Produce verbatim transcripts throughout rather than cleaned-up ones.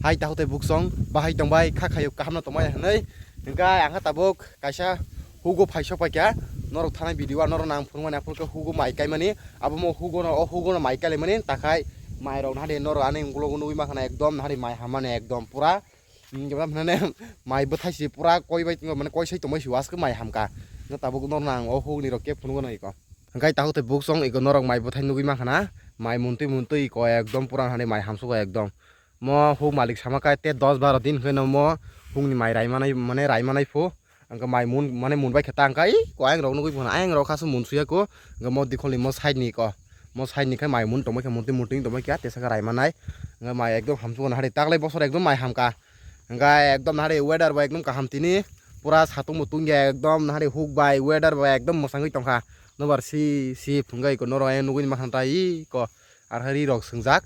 Hai takhuk tei buksong, bahai tongbai, kha khayo kaham no tongbai hinwi. Hwnkhe ang kha tabuk kaisa hugo phai sok paikha, norok thanai video o norok nang phunukmani aphuru khe hugo mai kaimani, abo mo hugo no, o hugo no mai kailaimani, takhai mai rok nahari norok ani ukulok nugwi mankha na ekdom nahari mai hammani ekdom pura, mm, mai bwthai si pura koi bai tongo, mane koi sai tongbai si o aswk mai hamkha. Hwnkhe tabuk norok nang o hugni rok khe phunukgwno iko. Hwnkhe takhuk tei buksong iko norok mai bwthai nugwi mankha na, mai muntwi muntwi iko ekdom pura nahari mai hamsukgo ekdom. Mo huk malik sama khe te dos baro din hwnkhe no mo hukni mai raimanai, mane raimanai phu. Hwnkhe mai mun, mane mun bai khe ta hwnkhe ai ko ayang rok nugwi phano ayang rok khasu mun suya ko. Hwnkhe mo dikholni mo side ni ko. Mo side ni khe mai mun tongbai khe muntwi muntwi tongbai khe tesa khe raimanai. Hwnkhe mai ekdom hamsukgo nahari taklai bosor ekdom mai hamkha. Hwnkhe ekdom nahari weather bo ekdom kaham tini. Pura satung bo tungya ekdom nahari huk bai weather bo ekdom mwsangwi tongkha. Nobar si si phungai ko norok ayang nugwi mankha ta i ko. Arhari rok swngjak.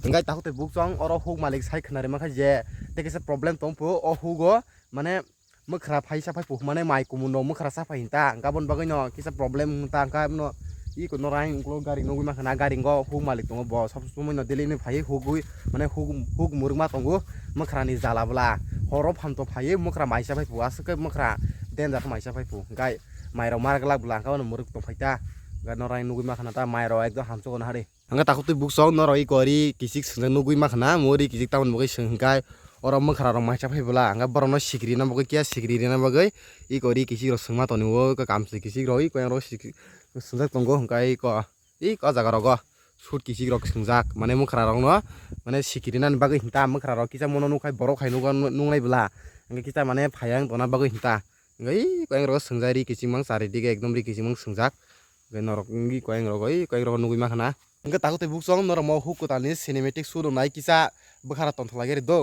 Hwnkhe takhuk tei buksong oro huk malik sai khwnari mankha je tei kisa problem tong phu o hugo mane mwkhra phai sa phai phu mane mai kumun rok mwkhra sa phai hinta hwnkhe aboni bagwi no kisa problem hinta hwnkhe abono iko norok ayang ukulok gari nugwi mankha na gari o huk malik tongo bo sob somoi no daily ni phaiwi hugwi mane huk huk mwrwkma tongo mwkhra ni jala bwla horo phanto phaiwi mwkhra mai sa phai phu aswk khe mwkhra danger khe mai sa phai phu hwnkhe mai rok mar glak bwla hwnkhe abono mwrwk tong phai ta hwnkhe norok ayang nugwi mankha na ta mai rok ekdom hamsukgo nahari. Hwnkhe takhuk tei buksong norok iko ri kichik swngjak nugwi mankha na, mo ri kichik tamoni bagwi swng hwnkhe oro mwkhra rok mai cha phai bwla, hwnkhe borokno sikiri rwna bagwi kiya sikiri rwna bagwi iko ri kichik rok swngma toni o, iko kamchwlwi kichik rok iko yang rok sik-, swngjak tongo hwnkhe iko, iko jaga rogo sut kichik rok swngjak, mane mwkhra rokno mane sikiri rwnani bagwi hinta mwkhra rok kisa mono nukhai borok hai nukha nungnai bwla, hwnkhe kisa mane phaiya wng tongna bagwi hinta, hwnkhe iko yang rogo swngjak ri kichik mang chari dige ekdom ri kichik mang swngjak, hwnkhe norok iko yang rogo iko yang rogo nugwi mankha na. Hwnkhe takhuk tei buksong norok mo huk kwtalni cinematic shoot rwnai kisa bwkhara tongthok lagwi rw do.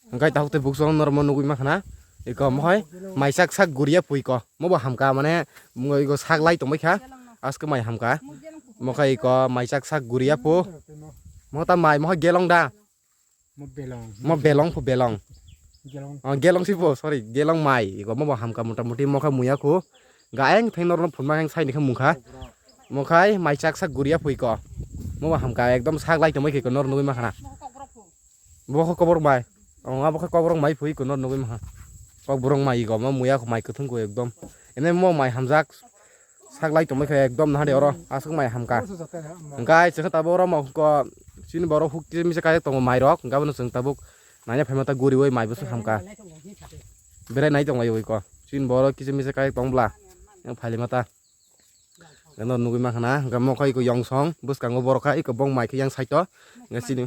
Hwnkhe takhuk tei buksong norok mo nugwi mankha na. Iko mohai mai sak sak guriya pui ko. Mo bo hamkha mane iko sak lai tongbai kha. Aske mai hamkha. Mo khe iko mai sak sak guriya pu. Mo ta mai mo gelong da. Mo belong. Mo belong pu belong. Gelong. Oh, gelong si pu, sorry, gelong mai. Iko mo bo hamkha mota moti mo khe muya khu. Ga ayang thai norno phunma khe saini khe mungkha. Mo khai mai sak sak guriya pui ko. Mo bo hamkha ekdom sak lai tongbai khe ko nor nugwi mankha na. Bo khe koborok mai. Oh, abo khe koborok mai phui ko nor nugwi mankha. Koborok mai ko mo muya mai kwthwng ko ekdom. Ene mo mai hamjak. Sak lai tongbai khe ekdom nahari oro aswk mai hamkha. Hwnkhe chwngkhe tabuk oro mo ko chini borok huk kisa misa kajak tongo mai rok. Hwnkhe abono chwng tabuk naina phaima ta guriwi mai bwswk hamkha. Berai nai tonglaio iko. Chini borok kisa misa kajak tong bwla. Yang phailima ta. Gano nugwi mankha na, hwnkhe mo khe iko yongsong, bwskango borok kha, iko bong mai khe yang side o, hwnkhe chini,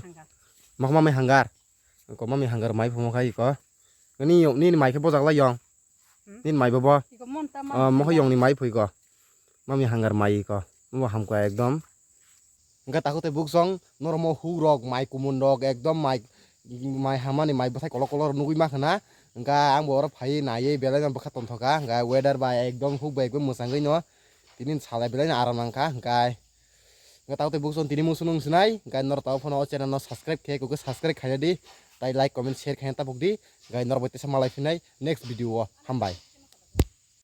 mokhe mamai hangar, iko mamai hangar mai phumo kha iko, nini, nini mai khe bojak lai yong, nini mai bobo, mokhe yongni mai phu iko, mamai hangar mai iko, omo hamkha ekdom. Hwnkhe takhuk tei buksong norok mo huk rok mai kumun rok ekdom mai, mai hamani mai bwthai kolok kolok nugwi mankha na. Hwnkhe ang bo oro phaiwi naiwi belai no bwkha tongthok kha. Hwnkhe weather bai ekdom huk bai ekdom mwchangwi no tini salai belai no aram nang kha. Hwnkhe, hwnkhe takhuk tei buksong tini muchung nung sinai. Hwnkhe norok tabuk phano o channel no subscribe khe kukhe subscribe khaina di. Tai like comment share khaina tabuk di. Hwnkhe norok bai teisa malai phinai next video o. Hambai.